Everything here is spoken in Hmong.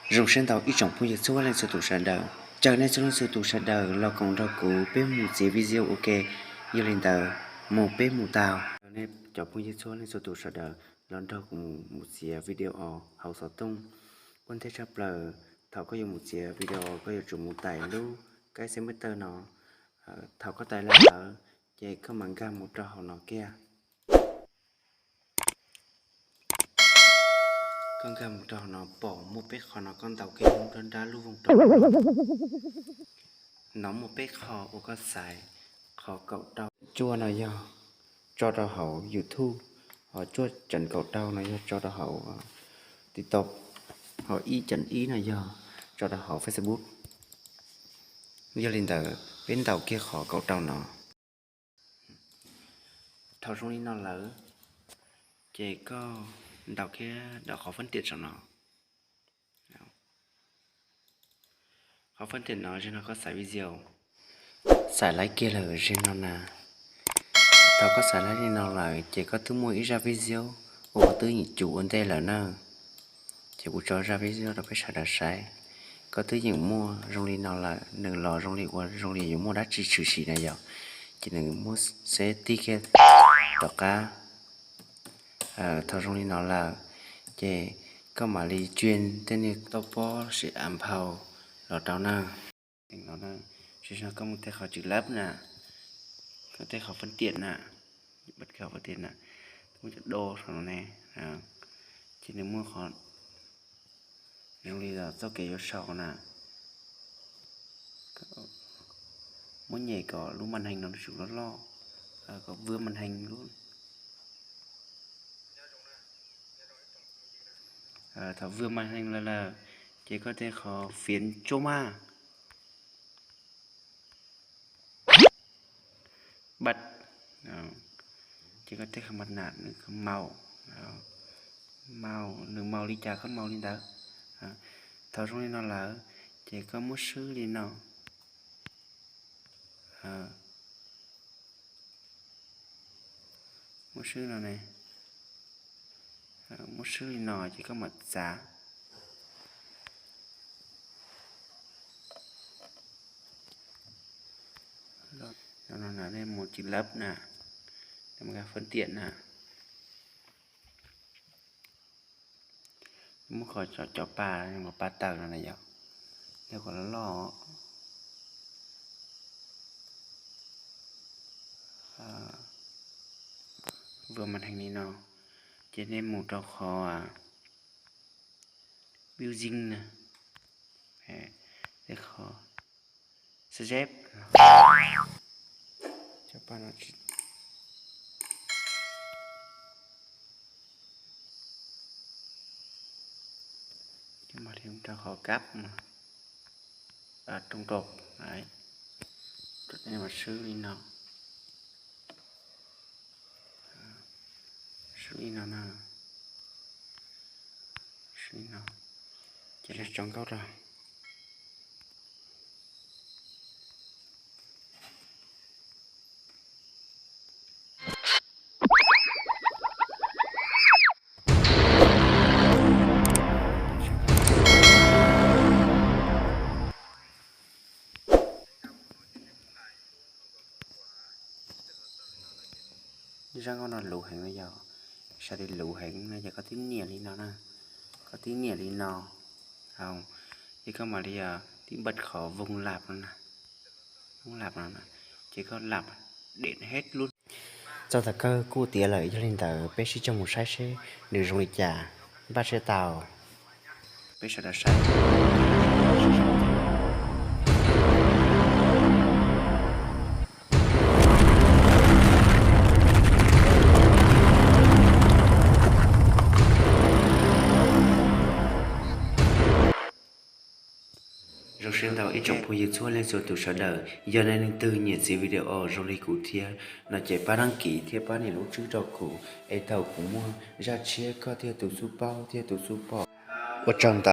Zoo siab ntau ib tsoom phooj ywg txhua leej txhua tus sawv daws, caw nej txhua leej txhua tus sawv daws los koom nrog kuv peb mus txiav video ua ke. Yog li ntawd, mus peb mus tau. Nej cov phooj ywg txhua leej txhua tus sawv daws los nrog kuv mus txiav video hauv xov tooj. Ua ntej tshaj plaws, thaum koj yuav mus txiav video koj yuav tsum mus tais lub kaib xeb meb tawj no. Thaum koj tais lawm, ces koj mam nkag mus rau hauv no kiag. Koj nkag mus rau hauv no pom muaj peb qho no koj ntaus kiag nrab nrab lub vooj rau. No muaj peb qho uas koj xaiv, qhov kaum rau cuaj no yog tso rau hauv YouTube, ho cuaj ceem kaum rau no yog tso rau hauv TikTok, ho ib ceem ib no yog tso rau hauv Facebook. Yog li ntawd peb ntaus kiag qhov kaum rau no. Thaum zoo li no lawm, ces koj ntaus kiag rau qhov fab tiam saum no. Qhov fab tiam no ze no koj xaiv video, xaiv laib kiag lawm ze no na. Thaum koj xaiv laib li no lawm ces koj twb muaj ib zaj video uas koj twb yeem cus ua ntej lawm na. Ces kuv tso zaj video rau peb sawv daws saib. Koj twb yeem muaj zoo li no lawm, nws los zoo li ua zoo li yuav muaj dab tsi tshwm sim na yom. Ces nws muab xeb tib kiag rov qab. Thaum zoo li no lawm, ces koj mam li tsuas tej niag tau pob sim av nphau los rau na. Ze no koj mus tej qhov tswm lab na, koj tej qhov fab tiam na, qhov fab tiam na, muaj cov do saum no ne, ces nws muaj qhov zoo li txoj kev yuav sau na. Muab nyem kom lub màn hình no nws tsum loj loj, kom vươn màn hình lub. Thaum vươn màn hình lawm lawm, ces koj tej qhov phiến trước mắt, bật, ces koj tej qhov mặt nạ nws màu, màu, nws màu li cas koj màu li ntawd. Thaum zoo li no lawm, ces koj muab swb li no. Muab swb no ne, muab swb li no ces koj mam txav. Mus tswm lab na, mus nkag fab tiam na. Muab qhov cov pa, qhov pa taws no na yom, yog kom loj loj. Vươn màn hình li no, ces nej mus rau qhov build zing na, tej qhov xab zeb. Rau qhov cáp, trong trục, mas swb li no, swb li no na, swb li no, ces los tso nkauj rau. Zaj nkauj no luv heev no yog, sab li luv heev no ces koj twb nias li no na, koj twb nias li no, ces koj mam li tib npaj qhov vooj laj no na, vooj laj no, ces koj laj deb hej lub. Txog thaum kawg kuj tiav lawm, yog li ntawd peb sib coj mus saib seb nws zoo li cas, npaj siab tau. Peb sawv daws saib. Zoo siab ntau ib tsoom phooj ywg txhua leej txhua tus sawv daws, yog nej leej twg nyiam txiv video zoo li kuv thiab no ces pab đăng ký thiab pab nias lub tswb rau kuv, es thaum kuv muaj zaj tshiab koj thiaj tu xub paub thiab tu xub pom. Ua tsaug ntau.